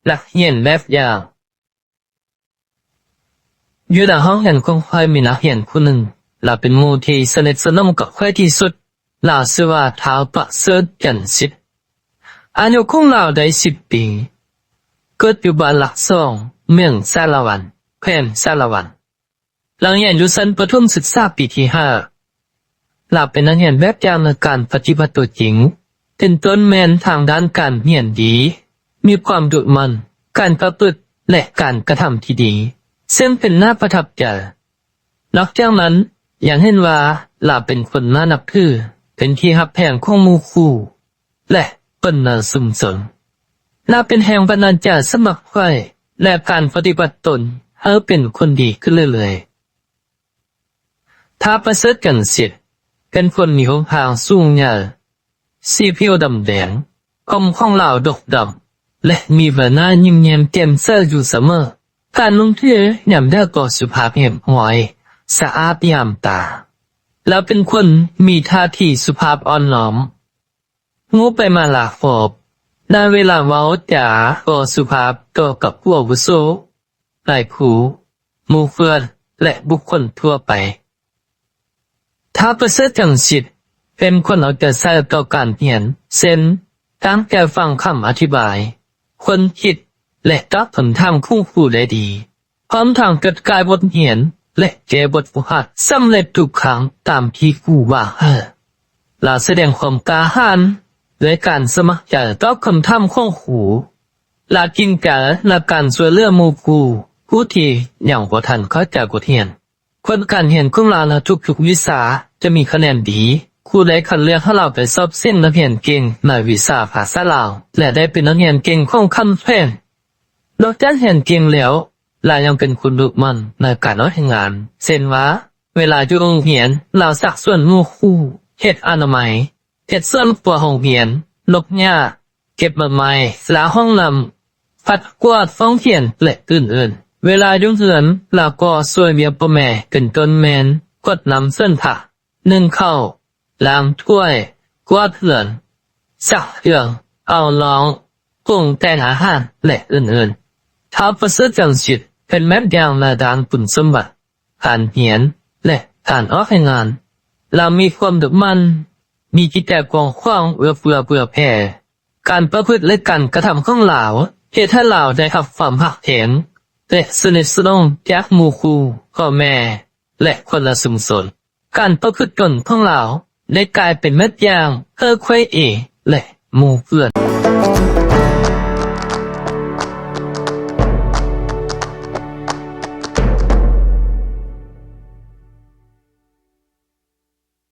ນັກຮຽນແບບຢ່າງ. ຢູ່ໃນຫ້ອງຮຽນຂອງຂ້ອຍມີນັກຮຽນຜູ້ໜຶ່ງ, ລາວເປັນໝູ່ທີ່ສະໜິດສະໜົມກັບຂ້ອຍທີ່ສຸດ. ລາວຊື່ວ່າ ທ້າວ ປະເສີດ ຈັນສິດ. ອາຍຸຂອງລາວໄດ້ສິບປີ, ເກີດຢູ່ບ້ານຫຼັກສອງ ເມືອງສາລະວັນ, ແຂວງສາລະວັນ. ຫຼັງຮຽນຢູ່ຊັ້ນປະຖົມສຶກສາປີທີຫ້າ, ລາວເປັນນັກຮຽນແບບຢ່າງໃນການປະຕິບັດຕົວຈິງ, ເປັນຕົ້ນແມ່ນທາງດ້ານການຮຽນດີ, ມີຄວາມດຸໝັ່ນ, ການປະພຶດ ແລະ ການກະທຳທີ່ດີ, ເຊິ່ງເປັນໜ້າປະທັບໃຈ. ນອກຈາກນັ້ນ, ຍັງເຫັນວ່າລາວເປັນຄົນໜ້ານັບຖື, ເປັນທີ່ຮັກແພງຂອງໝູ່ຄູ່ ແລະ ຄົນໃນຊຸມຊົນ. ລາວເປັນແຮງບັນດານໃຈສຳລັບຂ້ອຍ ແລະ ການປະຕິບັດຕົນໃຫ້ເປັນຄົນດີຂຶ້ນເລື້ອຍໆ. ທ້າວ ປະເສີດ ຈັນສິດ ເປັນຄົນມີຮູບຮ່າງສູງໃຫຍ່, ສີຜິວດຳແດງ, ຜົມຂອງລາວດົກດຳ ແລະ ມີໃບໜ້າຍິ້ມແຍ້ມແຈ່ມໃສຢູ່ສະເໝີ. ການນຸ່ງເສື້ອຍາມໃດກໍສຸພາບຮຽບຮ້ອຍ, ສະອາດງາມຕາ. ລາວເປັນຄົນມີທ່າທີສຸພາບອ່ອນນ້ອມ, ຮູ້ໄປມາລາຄອບ, ໃນເວລາເວົ້າຈາກໍສຸພາບຕໍ່ກັບຜູ້ອາວຸໂສ, ນາຍຄູ, ໝູ່ເພື່ອນ ແລະ ບຸກຄົນທົ່ວໄປ. ທ້າວ ປະເສີດ ຈັນສິດ ເປັນຄົນເອົາໃຈໃສ່ຕໍ່ການຮຽນ, ເຊັ່ນ ຕັ້ງໃຈຟັງຄຳອະທິບາຍ, ຄົ້ນຄິດ ແລະ ຕອບຄຳຖາມຂອງຄູໄດ້ດີ. ພ້ອມທັງຈົດກ່າຍບົດຮຽນ ແລະ ແກ້ບົດຝຶກຫັດສຳເລັດທຸກຄັ້ງຕາມທີ່ຄູວາງໃຫ້. ລາວສະແດງຄວາມກ້າຫານດ້ວຍການສະໝັກໃຈຕອບຄຳຖາມຂອງຄູ. ລາວຈິງໃຈໃນການຊ່ວຍເຫຼືອໝູ່ຄູ່ ຜູ້ທີ່ຍັງບໍ່ທັນເຂົ້າໃຈບົດຮຽນ. ຜົນການຮຽນຂອງລາວໃນທຸກໆວິຊາຈະມີຄະແນນດີ. ຄູໄດ້ຄັດເລືອກໃຫ້ລາວໄປສອບເສັງນັກຮຽນເກັ່ງໃນວິຊາພາສາລາວ ແລະ ໄດ້ເປັນນັກຮຽນເກັ່ງຂອງຂັ້ນແຂວງ. ນອກຈາກຮຽນເກັ່ງແລ້ວ, ລາວຍັງເປັນຄົນດຸໝັ່ນໃນການອອກແຮງງານ, ເຊັ່ນວ່າ ເວລາຢູ່ໂຮງຮຽນ, ລາວຊັກຊວນໝູ່ຄູ່ເຮັດອະນາໄມ, ເຮັດສວນຄົວໂຮງຮຽນ, ລົກຫຍ້າ, ເກັບໃບໄມ້, ລ້າງຫ້ອງນ້ຳ, ປັດກວາດຫ້ອງຮຽນ ແລະ ອື່ນໆ. ເວລາຢູ່ເຮືອນ, ລາວກໍຊ່ວຍວຽກພໍ່ແມ່ ເປັນຕົ້ນແມ່ນ ກວດນ້ຳເຮືອນພະ, ໜຶ້ງເຂົ້າ, ລ້າງຖ້ວຍ, ກວາດເຮືອນ, ຊັກເຄື່ອງ, ເອົາລອງ, ປຸງແຕ່ງອາຫານ ແລະ ອື່ນໆ. ທ້າວ ປະເສີດ ຈັນສິດ ເປັນແບບຢ່າງໃນດ້ານຄຸນສົມບັດ, ການຮຽນ ແລະ ການອອກແຮງງານ. ລາວມີຄວາມດຸໝັ່ນ, ມີຈິດໃຈກວ້າງຂວາງ, ເອື້ອເຟື້ອເຜື່ອແຜ່. ການປະພຶດ ແລະ ການກະທຳຂອງລາວ ເຮັດໃຫ້ລາວໄດ້ຮັບຄວາມຮັກແພງ ແລະ ສະໜິດສະໜົມຈາກໝູ່ຄູ່, ພໍ່ແມ່ ແລະ ຄົນໃນຊຸມຊົນ. ການປະພຶດຕົນຂອງລາວໄດ້ກາຍເປັນແບບຢ່າງໃຫ້ຂ້ອຍເອງ ແລະ ໝູ່ເພື່ອນ.